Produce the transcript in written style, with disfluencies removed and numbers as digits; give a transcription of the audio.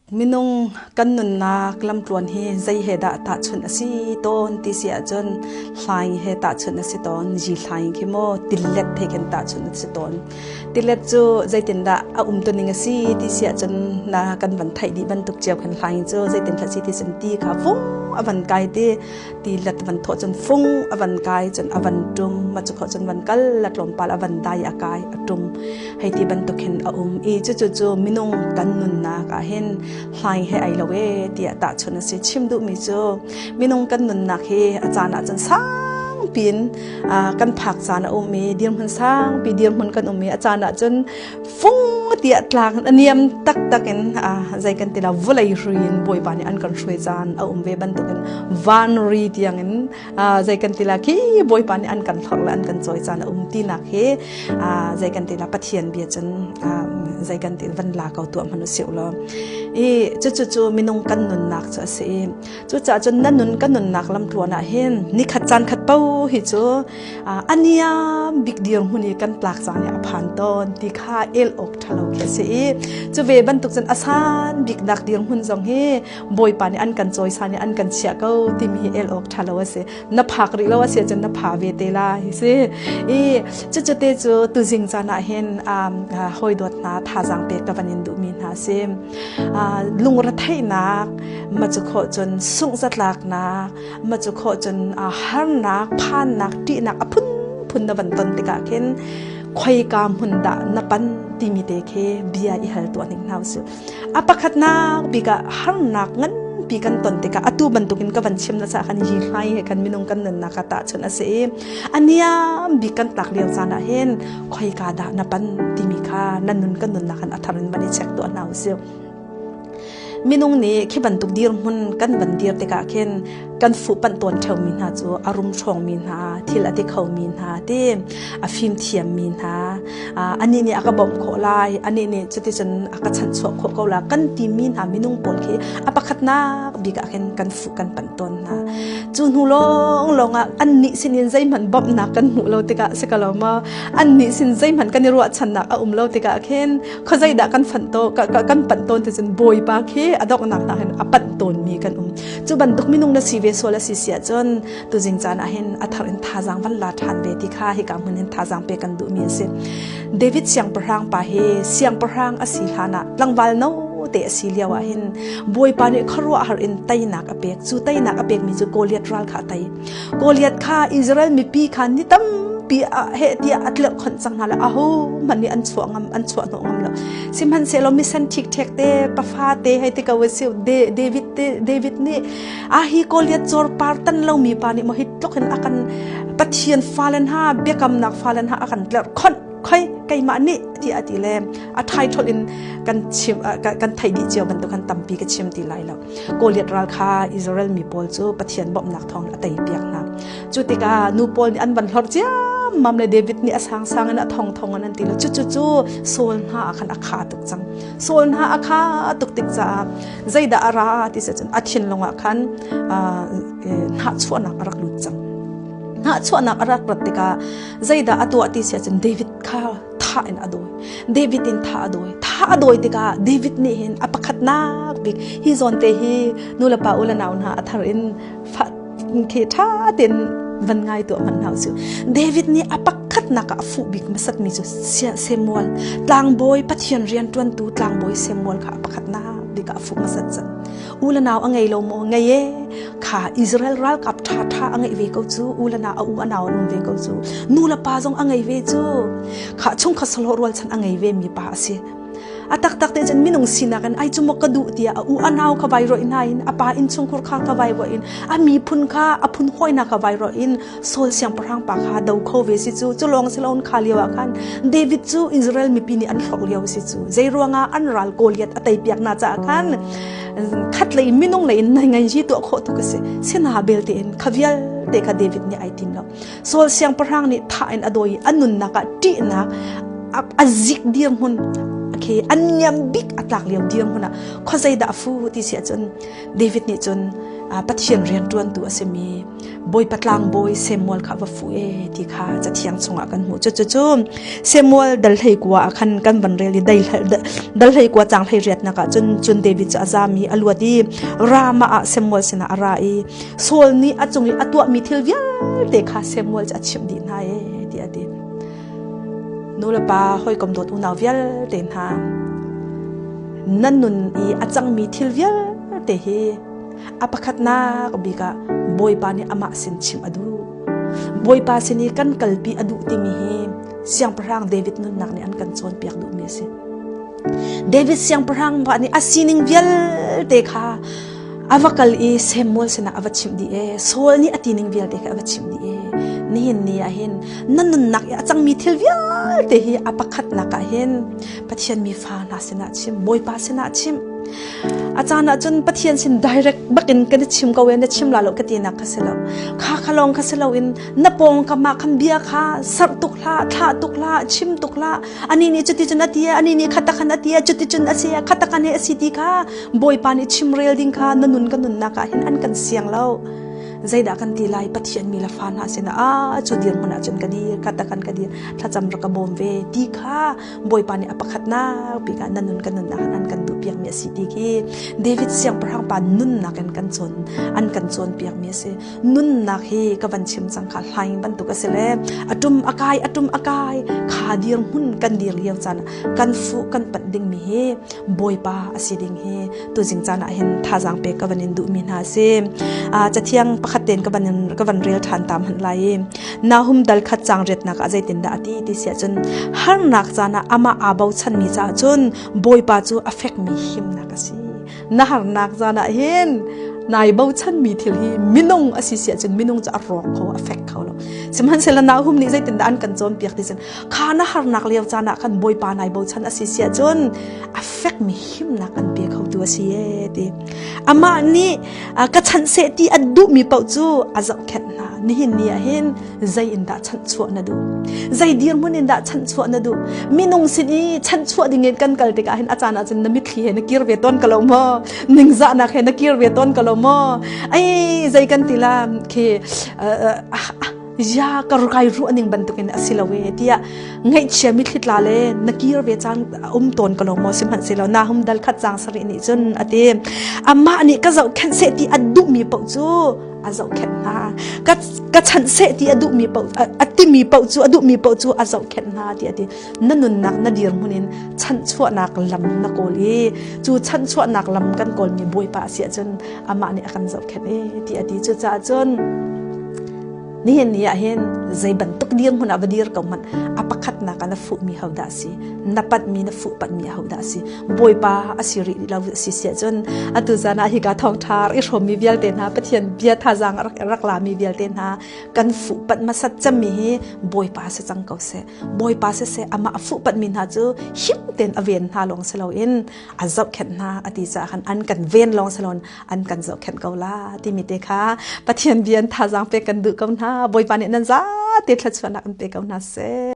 Minung kan nunnak lamtluan hi zei he dah tahchunh a si tawn ti si ahcun hlaing he tahchunh a si tawn. Yi hlaing khi maw tilet he khin tahchunh a si tawn. Tilet cu zeitindah a umtuning a si ti si ahcun na kan van theih dih bantuk cio khin hlaing cu zeitin hlah si ti cun ti kha fung a van kai ti tilet van thawh cun fung a van kai cun a van ṭum ma cu khawh cun van kal la tlawmpal a van dai a kai a ṭum hei ti bantuk hin a um i cucu cu minung kan nunnak ah hin hlaing he ai lo e tiah tahchun a si. Chim duhmi cu minung kan nunnak hi a caan ah cun sangpi in kan phak caan a um i dirhmun sangpi dirhmun kan um i a caan ah cun fung tiah tlang a niam taktak in zei kan ti la vawlei ri in Bawipa nih an kan hruai caan a um ve bantukin van ri tiang in zei kan ti la khi Bawipa nih an kan hlorh le an kan cawi caan a um tinak hi zei kan ti la Pathian bia cun zei kan ti van la ko tuah hmanh usih law i cucu cu minung kan nunnak cu a si i cucaah cun na nun kan nunnak lamtluan ah hin nikhat caan khat po hi cu aniam bik dirhmun i kan tlak caan i a phan tawn ti kha el awk ṭhalo khi a si i cu ve bantuk cun a san biknak dirhmun zong hi Bawipa nih an kan cawisan i an kan chiah ko timi hi el awk ṭhalo a si. Na phak rih lo a si ahcun na pha ve te lai si. I cucu te cu tuzing caan ah hin hawi dawt hna thazaang pek ka van in duhmi hna si. Lungretheihnak ma cu khawh cun sunghzatlaknak ma cu khawh cun harnak phannak ṭihnak a phunphun na van ton tikah khin khoika hmun dah na pan timi te khi bia i hal tuah ning hna usih. A pakhatnak bik ah harnak nganpi kan ton tikah atu bantukin ka van chim na ca khan hi hlai he kan minung kan nunnak ah tahchunh a si i a niam bik kan tlak lio caan ah hin khoika dah na pan timi kha na nun kan nunnak han a thar in van i check tuah hna usih. Minung nih khi bantuk dirhmun kan van dir tikah khin kan fuhpanh tawn ṭheomi hna cu a rum hrawngmi hna, thil a ti khomi hna ti, a fimthiammi hna, anih nih a ka bawmh khawh lai, anih nih cuticun a ka chanhchuah khawh ko la kan timi hna minung pawl khi a pakhatnak bik ah khin kan fuh kan panh tawn hna. Cu hnu lawnglawng ah annih sinin zeihmanh bawmhnak kan hmuh lo tikah si ko lo maw? Annih sin zeihmanh kan i ruahchannak a um lo tikah khin khuazeidah kan fanh to kan panh tawn ti cun Bawipa khi a donghnak hna hin a panh tawnmi kan um. Cu bantuk minung na si ve sual a si si ahcun tuzing caan ah hin a thar in thazaang van la ṭhan ve ti kha hika hmun hin thazaang pe kan duhmi a si. David siangpahrang pa hi siangpahrang a si hlan ah tlangval no te a si lio ah hin Bawipa nih khuaruahhar in teinak a pek. Cu teinak a pekmi cu Goliath ral kha a tei. Goliath kha Israel mipi kha ni tampi ah heh tiah a tlerhkhonh cang hna le aho hmanh nih an chuah ngam an chuah hnawh ngam lo. Sihmanhsehlaw misen ṭhikṭhek te pafa te hei ti ko si David te David nih a hi Goliath cawr par tan lomi pa nih maw hi tluk in a kan Pathian fale hna biakamnak fale hna a kan tlerhkhonh khoi keimah nih tiah a ti le a ṭhai in kan chim kan theih dih cio bantuk kan tampi ka chim ti lai lo. Goliath ral kha Israel mi pawl cu Pathian bawmhnak thawng a teipiak hna. Cu tikah nu pawl nih an van hlorh ciammam le David nih a sangsang in a thongthong in an ti lo. Cucu cu Saul hna ah khan a kha tuk cang. Saul hna a kha tuk tik caah zeidah a ra ti si cun a thinlung ah khan hnahchuahnak a rak lut cang. Hnahchuahnak a rak rat tikah zeidah a tuah ti si ahcun David kha thah in a dawi. David in thah a dawi. Thah a dawi tikah David nih hin a pakhatnak bik hi zawn te hi nu le pa u le nau hna a thar in khi ṭha tein van ngai tuah hmanh hna usih. David nih a pakhatnak ah a fuh bik hmasat mi cu Samuel tlangbawi Pathian rianṭuantu tlangbawi Samuel kha a pakhatnak bik ah a fuh hmasat cang. U le nau a ngei lo maw? Ngei e. Kha Israel ralkap ṭhaṭha a ngeih ve ko cu. U le nau a u a nau an um ve ko cu. Nu le pa zong a ngei ve cu. Kha chungkhat sahlawh rualchan a ngei ve mi pa a si. A taktak te cun minung sinak in ai cu maw ka duh tiah a u a nau kha vai rawih hna in a pa innchungkhur kha ka vai rawih in a miphun kha a phun hawina kha vai rawih in Saul siangpahrang pa kha do kho ve si cu. Cu lawng si loin kha lio ah khan David cu Israel mipi nih an hlorh lio si cu. Zei ruangah an ral Goliath a teipiak hna caah khan khatlei minung lei in nai ngai tuah khawh tuk a si. Sina belte in kha vialte kha David nih ai tim lo. Saul siangpahrang nih thah in a dawi i a nunnak ah ṭihnak a zik dirhmun. khi an niam bik a tlak lio dirhmun ah khuazei dah a fu ti si ahcun David nih cun Pathian rianṭuantu a simi Bawipa tlangbawi Samuel kha va fu e ti kha cathiang chungah kan hmuh. Cucu Samuel dal 19 ah khan kan van rel i dal 19 cang 18 nak ah cun cun David cu a zam i a luat i Ramah ah Samuel sinah a ra i Saul nih a cung i a tuahmi thil vialte kha Samuel cu a chimh dih hna e ti a ti. Nu le pa hawikom dawt unau vialte hna nan nun i a cangmi thil vialte hi A pakhatnak bik ah Bawipa nih amah sin chimh a duh. Bawipa sin i kan kalpi a duh timi hi Siangpahrang David nunnak nih an kan cawnpiak duhmi a si. David siangpahrang pa nih a sining vialte kha a va kal i Samuel sinah a va chimh dih e. Saul nih a tining vialte kha a va chimh dih e. Nihin ni ah hin na nunnak i a cangmi thil vialte hi a pakhatnak ah hin Pathian mi fa hna sinah chim, Bawipa sinah chim. A caan ah cun Pathian sin direct bakin kan i chim ko e na chim la lo ka ti nak kha si lo. Kha kha lawng kha si lo in na pawng ka mah khan bia kha sarh tuk hlah, thlah tuk hlah, chim tuk hlah. Ani nih cuti cun a ti ani nih khata khan a ti cuti cun a si khata kan he a si ti kha Bawipa nih chim rel ding kha na nun ka nunnak ah hin an kan siang lo. Zeidah kan ti lai Pathian mi le fa hna sinah ah cu dirhmun ah cun ka dir khata kan ka dir thlacam rak ka bawm ve ti kha Bawipa nih a pakhatnak bik ah na nun kan nunnak an kan duhpiak mi a si ti khi David siangpahrang pa nunnak in kan cawn an kan cawnpiak mi a si. Nunnak hi ka van chim cang kha hlaing bantuk a si le atum akai atum akai kha dir hmun kan dir lio caan kan fuh kan panh ding mi hi Bawipa a si ding hi tuzing caan ah hin thazaang pek ka van in duh mi hna si. Cathiang pakhat ten ka van ka van rel than tam han lai i Nahum dal khat cang riatnak ah zeitindah a ti ti si ahcun harnak caan ah amah aa bochanmi caah cun Bawipa cu a fekmi himnak a si. Na harnak caan ah hin nai bochanmi thil hi minung a si si ahcun minung cu a rawk kho a fek kho lo. Sihmanhsehlaw Nahum nih zeitindah an kan cawnpiak ti cun kha na harnak lio caan ah khan Bawipa nai bochan a si si ahcun a fekmi himnak an pe khotu a si e ti. Amah nih ka chanh seh ti a duhmi paoh cu a zohkhenh hna. Nihin ni ah hin zei in dah chanhchuah na duh? Zei dirhmun in dah chanhchuah na duh? Minung sin i chanhchuah ding in kan kal tikah hin a caan ah cun na mitthli he na kir ve tawn ko lo maw? Ningzahnak he na kir ve tawn ko lo maw? Ai zei kan ti la khi ya ka kai ruah ning bantukin a si lo e tiah ngaihchia mitthli tla le na kir ve caan a um tawn ko lo maw sihmanhsehlaw Nahum dal khat cang sarih nih cun a ti amah nih ka zohkhenh seh ti a duhmi paoh cu a zohkhenh hna ka ka chanh seh ti a duhmi paoh a timi paoh cu a duhmi paoh cu a zohkhenh hna ti a ti na nunnak na dirhmun in chanhchuahnak lam na kawl i cu chanhchuahnak lam kan kawlmi Bawipa a si ahcun amah nih a kan zohkhenh e ti a ti cucaah cun Nihin ni ah hin zei bantuk dirhmun ah va dir ko hmanh a pakhatnak ah na fuhmi hodah a si na patmi na fuh patmi hodah a si Bawipa a si rih lo si si ahcun atu zan ah hika thawngṭha i hrawmmi vialte hna Pathian bia thazaang rak rak lami vialte hna kan fuh pat hmasat cemmi hi Bawipa si cang ko seh Bawipa siseh amah a fuh patmi hna cu him tein a ven hna lawng si loin a zohkhenh hna a ti caah khan an kan ven lawng si loin an kan zohkhenh ko la timi te kha Pathian bia in thazaang pek kan duh ko hna Bawipa nih nan zate thluachuahnak an pe ko hna seh.